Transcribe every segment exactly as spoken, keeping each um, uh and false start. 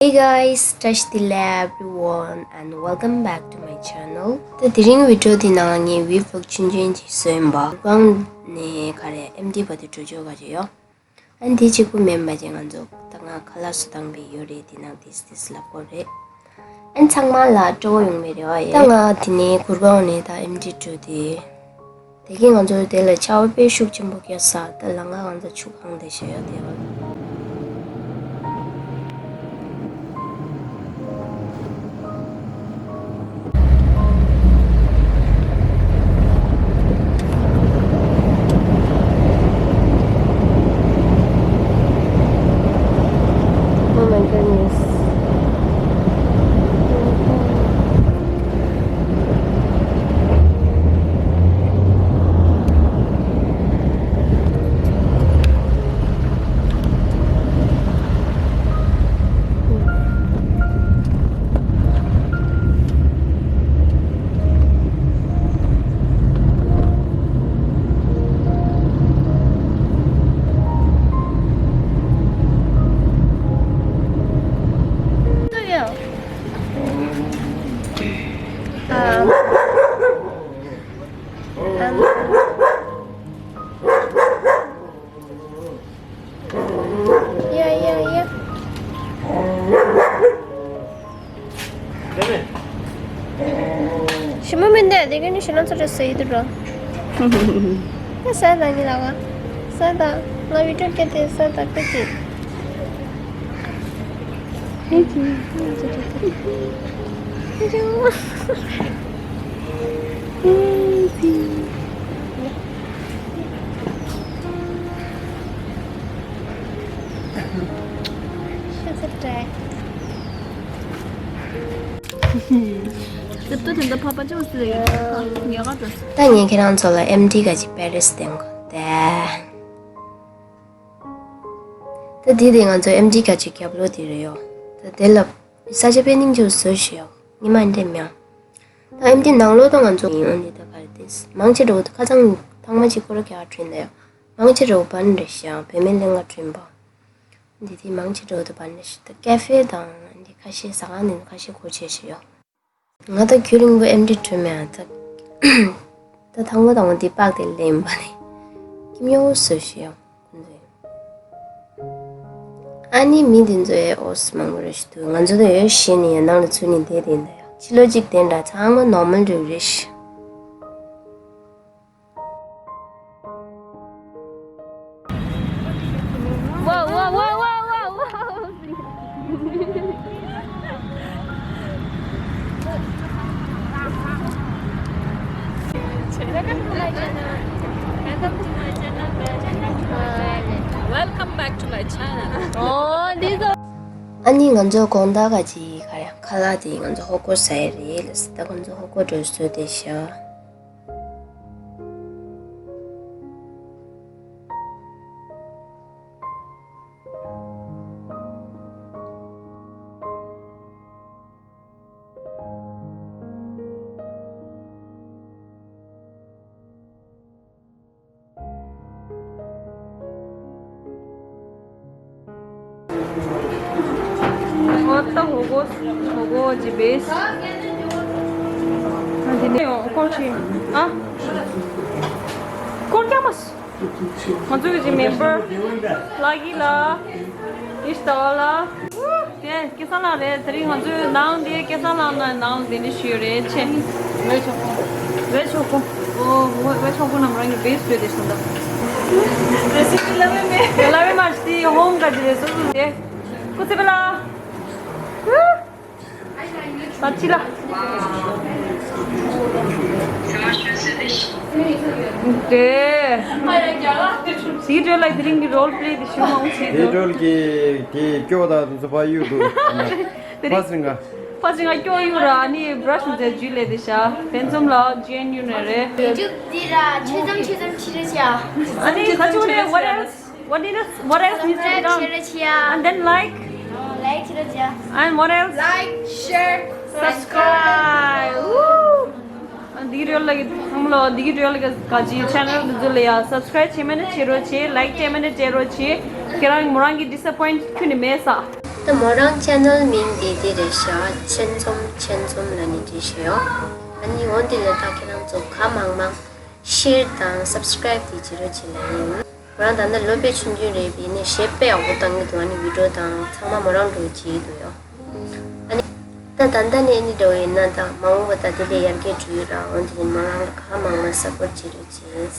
Hey guys, བཀྲ་ཤིས་བདེ་ལེགས་everyone and welcome back to my channel. ད་དེ་རིང་བི་ཌི་ཡོ་འདི་ནང་ངས་ཝི་ལོག་ཆུང་ཆུང་ཅིག་བཟོས་ཡིན་པ། གུར་གོང་ནས་ག་རེ་ཨེམ་ཌི་བར་དུ་འགྲོ་ཆོག་ག་ཅིག་ཡོད། ཨན་དེ་གཅིག་པུ་མིན་པ་ཅིག་ང་ཚོ་ད་ང་ཁ་ལག་བཟོ་སྟངས་པའི་ཡོད་རེད། དེ་ནང་ཏིས་ཏིས་ལབ་དགོས་རེད། ཨན་ཚང་མ་ལ་སྤྲོ་བོ་ཡོང་བའི་རེ་བ་ཡོད། ད་ང་དེ་ནས་གུར་གོང་ནས་ད་ཨེམ་ཌི་འགྲོ་དེ། དེ་གིན་ང་ཚོ་དེ་ལ་ཆར་པ་དཔེ་ཤུགས་ཆེན་པོ་བརྒྱབ་ས། ད་ལམ་ཁ་ང་ཚོ་ཆུ་གང་དེ་ཞེ་ཡོད་དེ་བ། Oh my goodness. Yeah, yeah, yeah. ཞི་མོ་མིན་འདི་དེ་ག་ནི་ཞི་ལོ་ཚོ་རེ་ཟེར་ཡི་འདུག་རོ། ད་ས་ད་ནི་ལ་བ། ས་ད། ང་བི་ཌི་ཡོ་སྐད་དེ་ས་ད་སྐད་དེ། Thank you. Thank you. Thank you. ད་ངས་ཁྱེད་རང་ཚོ་ལ་ཨེམ་ཌི་ག་ཅིག་པེ་རིས་བསྟན་གོ་ད། ད་འདི་དེ་ང་ཚོ་ཨེམ་ཌི་ག་ཅིག་རྒྱབ་ལོགས་དེ་རེད་ཡོ། ད་དེ་ལ་ས་ཆ་དཔེ་སྙིང་རྗེ་བཟོས་ཤག་ཡོ། ཉི་མ་འདྲེ་མྱང་། ད་ཨེམ་ཌི་ནང་ལོགས་ད་ང་ཚོ་ཡིན། འོན་ཏེ་ད་ག་རེ་དེ་མང་ཆེ་འགྲོ་ད་ཁ་སང་ཐེངས་མ་གཅིག་སྐོར་ར་རྒྱག་དྲན་ད་ཡོ། མང་ཆེ་འགྲོ་བན་རེད་ཤག་བུད་མེད་ལྷན་ཁག་དྲན་པ། འདི་དེ་མང་ཆེ་འགྲོ་ད་བན་རེད་ཤག་ད་ཀེ་ཧྥེ་དང་འདི་ཁ་ཤས་ཟ་ཁང་འདི་ཁ་ཤས་སྒོ་ཕྱེ་ཤག་ཡོ། ང་ད་རྒྱུན་རིང་པོ་ཨེམ་ཌི་གྲོལ་མེད་ཨ། ད་ད་དང་པོ་དང་པོ་འདི་པགས་དེ་ལེན་པ་ནི་ཁྱིམ་ཡོང་བཟོས་ཤི་ཡོང་ཁོང་ཚོས། ཨ་ནི་མི་འདི་ཚོ་ཨེ་ཨོ་སི་མང་པོ་རེ་ཞིག་འདུག་ང་ཚོ་ད་ཡོད་ཤི་ནི་ཡ་ནང་ལ་ཚུད་ནི་དེ་དེ་འདྲ་ཡ་ཕྱི་ལོ་གཅིག་དེ་འདྲ་ཚང་མ་ནོར་མལ་འགྲོ་རེ་ཤི། Wow, wow, wow, wow, wow, wow. Welcome to my channel. Welcome to my channel. Welcome back to my channel. Oh, these are. ཨ་ནི་ང་ཚོ་དགོང་དག་ག་ཅིག་ག་རེ་ཁ་ལག་དེ་ང་ཚོ་ཧོ་ཀོ་ཟ་ཡི་རེད་ལ། ད་ང་ཚོ་ཧོ་ཀོ་འགྲོ་བཟོས་ཏེ་བཞག་ཨོ་ད་ཧོ་གོ་ཧོ་གོ་ཇི་བེས། ཨ་དེ་ནས་ཨོ་ཀོ་ཆི་ཨ་ཀོ་ཀྱ་མ་སི། ང་ཚོ་གི་མེམ་བར་ལ་གི་ལ་ཨིཤ་ཏ་ལ་དེ་སྐལ་བཟང་ལགས་རེད། དེ་རིང་ང་ཚོའི་ནང་དེ་སྐལ་བཟང་ལགས་ནང་ནང་དེ་འདྲ་ཞུས་རེད་ཆེ། ཝེ་ཆོག་གོ། ཝེ་ཆོག་གོ། ཨོ་ཝེ་ཆོག་གོ་ནམ་རང་གི་བེས་བྱོས་དེ་སོང་ད། ལ་བེ་མ་ཤི་ཧོམ་ག་ཅི་རེད་སོ་སོ་དེ། ཀུ་ཚེ་བེ་ལ། ད་ཅི་ལ། དེ། དེའི་འགྲོས་ལ་དེ་རིང་གི་རོལ་པླེ་དེ་ཞུ་མང་བྱེད་དེའི་འགྲོས་ཀྱི་དེ་སྐྱོ་དང་དེ་ཚོ་ཕ་ཡུལ་དུ། དེ་རིང་ཕ་སྲིང་ག་ཕ་སྲིང་ག་སྐྱོ་ཡུལ་ར་ནི་བྲ་ཤུ་ཛེ་ཇུ་ལེ་དེ་ཤ་ཕན་ཚུམ་ལ་ཇི་ཨེན་ཡུ་ནས་རེད། ཡུ་ཊུབ་འདི་ར་ཆེ་ཙམ་ཆེ་ཙམ་ཆེ་རེ་ཤ། ཨ་ནི་ཁ་ཆུ་རེ་what else? What did it, what else needs to be done? And then like. Like. And what else? Like, share, subscribe. Woo! འདི་རེད་ལ་གི་ཚང་མ་ལ་འདི་རེད་ལ་གི་ག་ཅི་ཆེ་ནལ་འདི་ཚོ་ལ་ཡ་སབ་སི་ཀ་རའིབ་བྱེད་མ་ནི་བྱེད་རོགས་བྱེད། ལའིག་བྱེད་མ་ནི་བྱེད་རོགས་བྱེད། ཁྱེད་རང་མོ་རང་གི་ཌི་སི་ཨ་པོའིན་ཁྱོན་ནས་མེད་ས། མོ་རང་ཆེ་ནལ་མིང་དེ་དེ་རེད་ཤག་ཆེན་ཚོམ་ཆེན་ཚོམ་ལབ་ནས་བྲིས་བཞག་ཡོད། ཨ་ནི་འོ་དེ་ལ་ད་ཁྱེད་རང་ཚོ་གང་མང་མང་ཤེར་དང་སབ་སི་ཀ་རེབ་དེ་བྱེད་རོགས་བྱེད་ལབ་ཡིན། མོ་རང་ད་ལྟ་ལོ་དཔེ་ཆུང་ཆུང་རེད་པས་ནས་གཞས་དཔེ་ཡག་པོ་བཏང་གི་འདུག་ཨ་ནི་བི་ཌིའོ་དང་ཚང་མ་མོ་རང་འགྲོ་བྱེད་ཀྱི་འདུག་ཡོད། ཨ་ནི་ད་ད་ལྟ་ནས་ཨ་ནི་འགྲོ་བ་ཡིན་ན་ད་མ་འོངས་པ་ད་དེ་ལས་ཡར་རྒྱས་འགྲོ་ཡོད་ར། འོ་དེ་ནས་མོ་རང་ལ་གང་མང་མང་སབ་པོར་བྱེད་རོགས་བྱེད།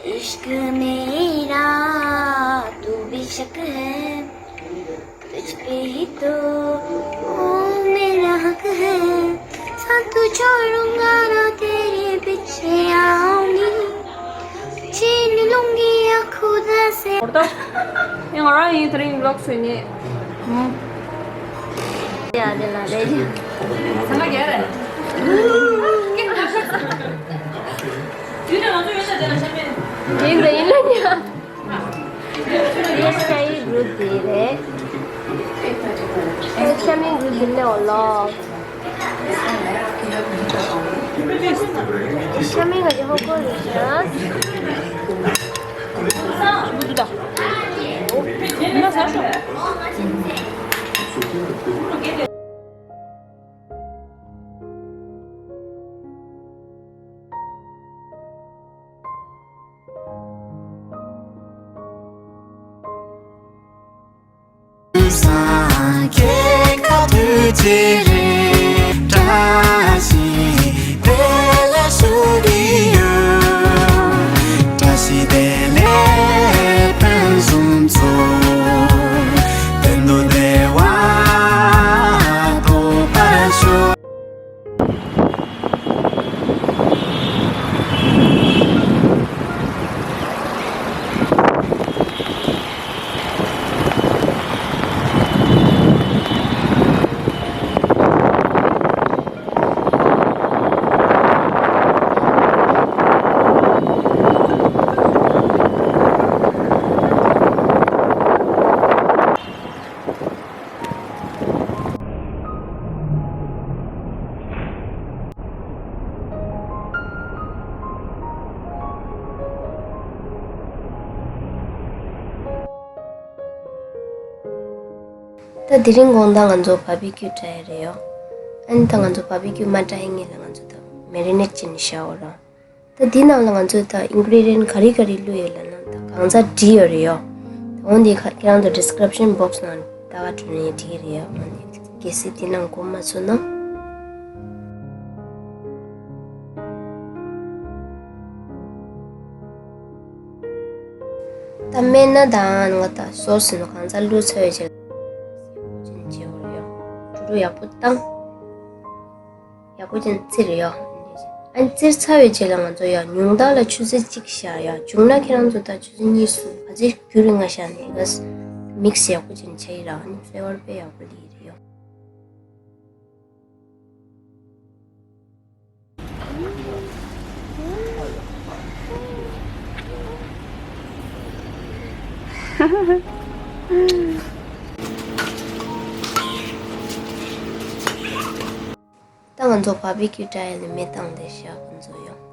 इश्क मेरा तू बेशक है, तुझ पे ही तो ओ मेरा हक है। साथ तू छोड़ूंगा ना तेरे पीछे आऊंगी, छीन लूंगी या खुदा से। ཡང་རང་ཡིན་དེ་རིང་བི་ལོག་བཟོས་ནས། ཡ་དེ་ལ་རེད། ཚང་མ་རྒྱལ་རེད། དུས་ནས་ང་ཚོ་ཡོད་ཤག་དེ་ལ་ཤ་མེད། དེ་འདྲ་ཡིན་ན་ཉག་ཡེ་ཤ་ཡི་གུ་དེ་རེད། ཤ་མེད་གུ་དེ་ལས་འོ་ལོ། ཤ་མེད་ག་ཅི་ཧོ་ཀོ་རེད་ཤག་ད་དེ་རིང་དགོང་དག་ང་ཚོ་བྷར་བི་ཀྱུ་ཊའི་རེད་ཡོད། ཨ་ནི་ད་ང་ཚོ་བྷར་བི་ཀྱུ་མ་ཊའི་སྔོན་ལ་ང་ཚོ་ད་མེ་རི་ནེཊ་བྱས་ནས་བཞག་ཡོད་ར། ད་འདི་ནང་ལ་ང་ཚོས་ད་ཨིན་གྷི་རི་ཌི་ཡན་ག་རེ་ག་རེ་བླུགས་ཡོད་ལབ་ན་ད་གང་ཟག་བྲིས་ཡོད་རེད་ཡོད། ད་འོན་ཏེ་ཁ་ཁྱེད་རང་ཚོ་ཌི་སི་ཀི་རིབ་ཤན་བོག་སི་ནང་ལྟ་ག་འགྲོ་ནས་བྲིས་རེད་ཡོད། འོན་ཏེ་གལ་སྲིད་འདི་ནང་གོ་མ་ཚོར་ན། ད་སྨན་སྣ་དང་ང་ད་སོ་སོ་ནང་གང་ཟག་བླུགས་ཚར་བའི་རྗེས་ལ་ཡག་པོ་ཅན་བྱེད་འོར་ཡོད། དྲུག་དྲུག་ཡག་པོ་བཏང་། ཡག་པོ་ཅན་བཙིར་ཡོད། ཨ་ནི་བཙིར་ཚར་བའི་རྗེས་ལ་ང་ཚོ་ཡང་ཉུང་མཐའ་ལ་ཆུ་ཚོད་གཅིག་བཞག་ཡོད། བྱུང་ན་ཁྱེད་རང་ཚོ་ད་ཆུ་ཚོད་གཉིས་གསུམ་ག་ཚོད་རྒྱུན་རིང་ང་བཞག་ནས་ག་མིག་སི་ཡག་པོ་ཅན་བྱས་ཡིན་ར། ཨ་ནི་ཕི་ལེ་ཝར་དཔེ་ཡག་པོ་ལི་རེད་ཡོད། ད་ང་ཚོ་བྷར་བི་ཀྱུ་ཊའི་ལ་མེ་བཏང་བསྡད་ཤག་ཁོང་ཚོ་ཡོང་།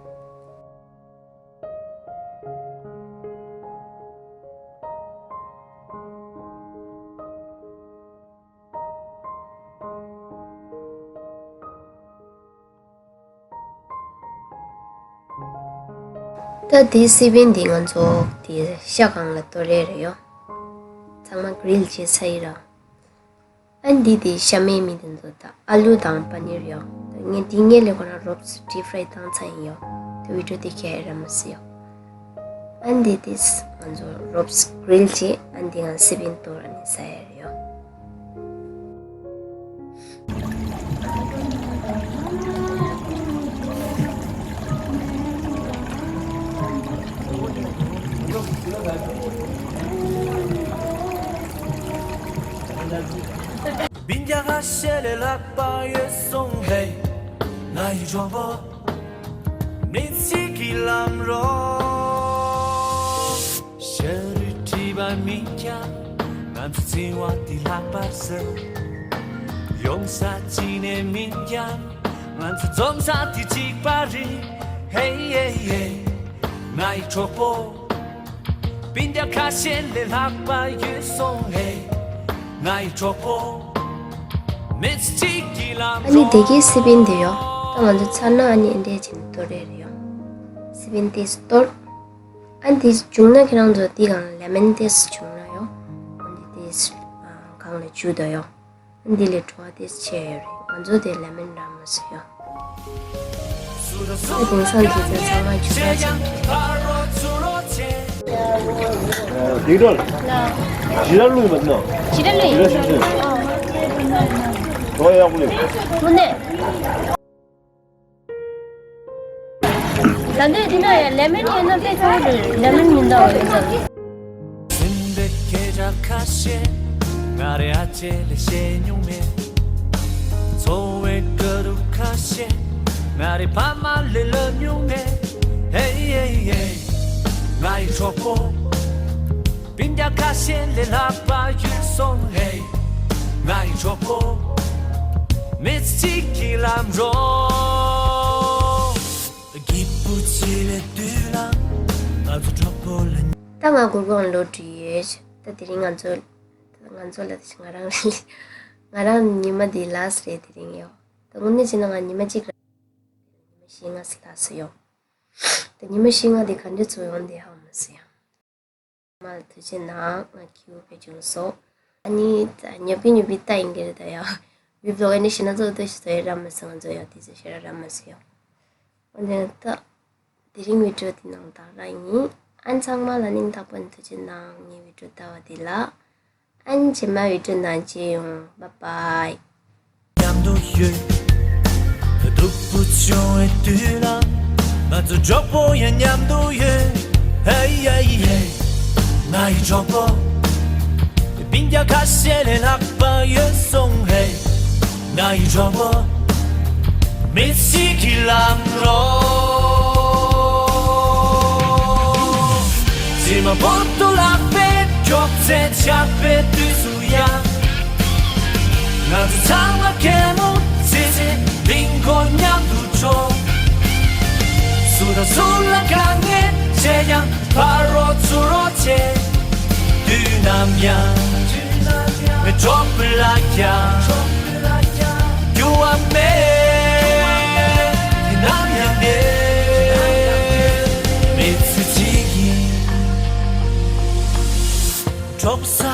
ད་དེའི་སི་པན་འདི་ང་ཚོ་དེ་ཤ་སྒང་ལ་གཏོར་ཡས་རེད་ཡོད། ཚང་མ་གྷི་རིལ་བྱས་ཚར་ཡིན་ར། ཨ་འདི་དེ་ཤ་མེད་མི་དེ་ཚོ་ད་ཨ་ལུ་དང་པ་ནིར་ཡོད། ད་ངས་འདི་ངས་ལས་ཁོ་རང་རོབ་སི་ཌིབ་ཕ་རའི་བཏང་ཚར་ཡིན་ཡོད། ད་བི་ཌིའོ་དེ་ཁྱེད་རང་མ་གཟིགས་ཡོད། ཨ་འདི་དེ་ང་ཚོ་རོབ་སི་གྷི་རིལ་བྱས། ཨ་འདི་ང་སི་པན་གཏོར་ཨ་ནི་ཟ་ཡས་རེད་ཡོད། སྦིན་རྒྱ་ཁ་ཤས་ལས་ལྷག་པ་ཡོད་སོང་ཧེ། ང་ཡི་གྲོགས་པོ། མི་ཚེ་གི་ལམ་རོ། ཤ་རུས་བྲིས་པ་མིན་ཀྱང་། ང་ཚོ་འཚེ་བ་འདི་ལྷག་པར་ཟེར། ཡོང་ས་གཅིག་ནས་མིན་ཀྱང་། ང་ཚོ་འཛོམས་ས་འདི་གཅིག་པ་རེད། ཧེ་ཧེ་ཧེ། ང་ཡི་གྲོགས་པོ། སྤུན་ཟླ་ཁ་ཤས་ལས་ལྷག་པ་ཡོད་སོང་ཧེ། ང་ཡི་གྲོགས་པོ། མི་ཚེ་གཅིག་གི་ལམ། ཨ་ནི་དེ་གའི་སི་པན་དེ་ཡོ། ད་ང་ཚོ་ཚར་ན་ཨ་ནི་ཨེ་འདྲས་ཅིག་གཏོར་རེ་རེ་ཡོ། སི་པན་དེ་གཏོར། ཨ་ནི་དེ་བྱུང་ན་ཁྱེད་རང་ཚོ་དེ་གང་ལེ་མན་དེ་བྱུང་ན་ཡོ། ཨ་ནི་དེ་གང་ལ་བཅུག་ད་ཡོ། འདི་ལས་བྲོ་བ་དེ་ཆེ་ཡོད་རེད། ང་ཚོ་དེ་ལེ་མན་ར་མ་ཟེར་ཡོད། ཨ་དེང་སང་དེ་ཚོ་ཚང་མ་ཇུ་ས་ཅན་རེད། ལྡིང་སྒྲོལ། ཇི་ལྟར་བླུགས་ཡིན་པ་འདི་ན། ཇི་ལྟར་བླུགས་ཡིན། ཇི་ལྟར་བླུགས་ཡིན། བྲོ་བ་ཡག་པོ་རེད། དངོས་གནས། ད་འདོད་འདི་ན་ཡང་ལེ་མན་ཡོད་ན་དཔེ་ཚ་བོ་རེད། ལེ་མན་མི་འདུག་ཡོད་ཙང་། སེམས་པའི་སྐད་ཆ་ཁ་ཤས་ང་རེ་ཨ་ཅེ་ལས་བཤད་མྱོང་མེད། འཚོ་བའི་དཀའ་སྡུག་ཁ་ཤས་ང་རེ་ཕ་མ་ལས་ལབ་མྱོང་མེད། Hey, hey, hey, ང་ཡི་གྲོགས་པོ། སྤུན་ཀྱག་ཁ་ཤས་ལས་ལྷག་པ་ཡོད་སོང་། Hey, ང་ཡི་གྲོགས་པོ། མི་ཚེ་གཅིག་གི་ལམ་རོ། སྐྱིད་པོ་བྱེད་པའི་དུས་ལ་ང་ཚོ་གྲོགས་པོ་ལ། ད་ང་གུར་གུམ་ལོ་བགྲེས་ཡོད། ད་དེ་རིང་ང་ཚོ་ང་ཚོ་ལ་ང་རང་ང་རང་ཉི་མ་འདི་ལ་སི་རེད། དེ་རིང་ཡོ། ད་དངོས་གནས་བྱས་ན་ང་ཉི་མ་གཅིག་ར་ཉི་མ་བཞི་ལྔ་སི་ལ་སི་ཡོ། ད་ཉི་མ་བཞི་ལྔ་དེ་ག་འདྲ་ཚོ་ཡོང་དེ་ཧ་མ་སི་ཡ། མ་ལ་ཐུགས་རྗེ་གནང་། ང་ཁྱེའུ་བེད་སྤྱོད་སོ། ཨ་ནི་ད་ཉོ་པི་ཉོ་པི་ད་ཡིན་གྱི་རེད་ད་ཡ། བི་བི་ལོག་ཨེ་ནི་ཤི་ན་ཚོ་ལྟོས་ཤི་ཚོ་ཡ་ར་མ་སི་ང་ཚོ་ཡ་དེ་ཚོ་ཤི་ར་ར་མ་སི་ཡ། འོན་ཏེ་ད་དེ་རིང་བི་ཌི་ཡོ་དེ་ནང་དག་ར་ཡིན། ཨན་ཚང་མ་ལ་སྙིང་ཐག་པ་ནས་ཐུགས་རྗེ་གནང་། ངའི་བི་ཌི་ཡོ་ལྟ་བ་དེ་ལ། ཨན་རྗེས་མ་བི་ཌི་ཡོ་ནང་མཇལ་ཡོང་། Bye bye། མཉམ་དུ་ཡོད། སྡུག་པོ་བྱུང་བའི་དུས་ལ་ང་ཚོ་གྲོགས་པོ་ཡང་མཉམ་དུ་ཡོད། Hey, hey, hey, ང་ཡི་གྲོགས་པོ། སྤུན་ཀྱག་ཁ་ཤས་ལས་ལྷག་པ་ཡོད་སོང་། Hey, ང་ཡི་གྲོགས་པོ། མི་ཚེ་གི་ལམ་རོ། ཕྱི་མ་བོད་དུ་ལྷག་པའི་མགྱོགས་ཚད་ཆགས་པའི་དུས་སུ་ཡང་། ང་ཚོ་ཚང་མ་གད་མོ་ཚིག་ཚིག་ལིང་གོ་མཉམ་དུ་འཕྲོ། སུ་དང་སུ་ལ་དཀའ་ངལ་ཆེ་ཡང་ཕར་རོགས་ཚུར་རོགས་བྱེད། དུས་ནམ་ཡང་ངའི་གྲོགས་པོ་ལ་ཀྱང་འགྱུར་བ་མེད། དུས་ནམ་ཡང་ངའི་མི་ཚེ་གཅིག་ཡིན། གྲོགས་པོ་ས་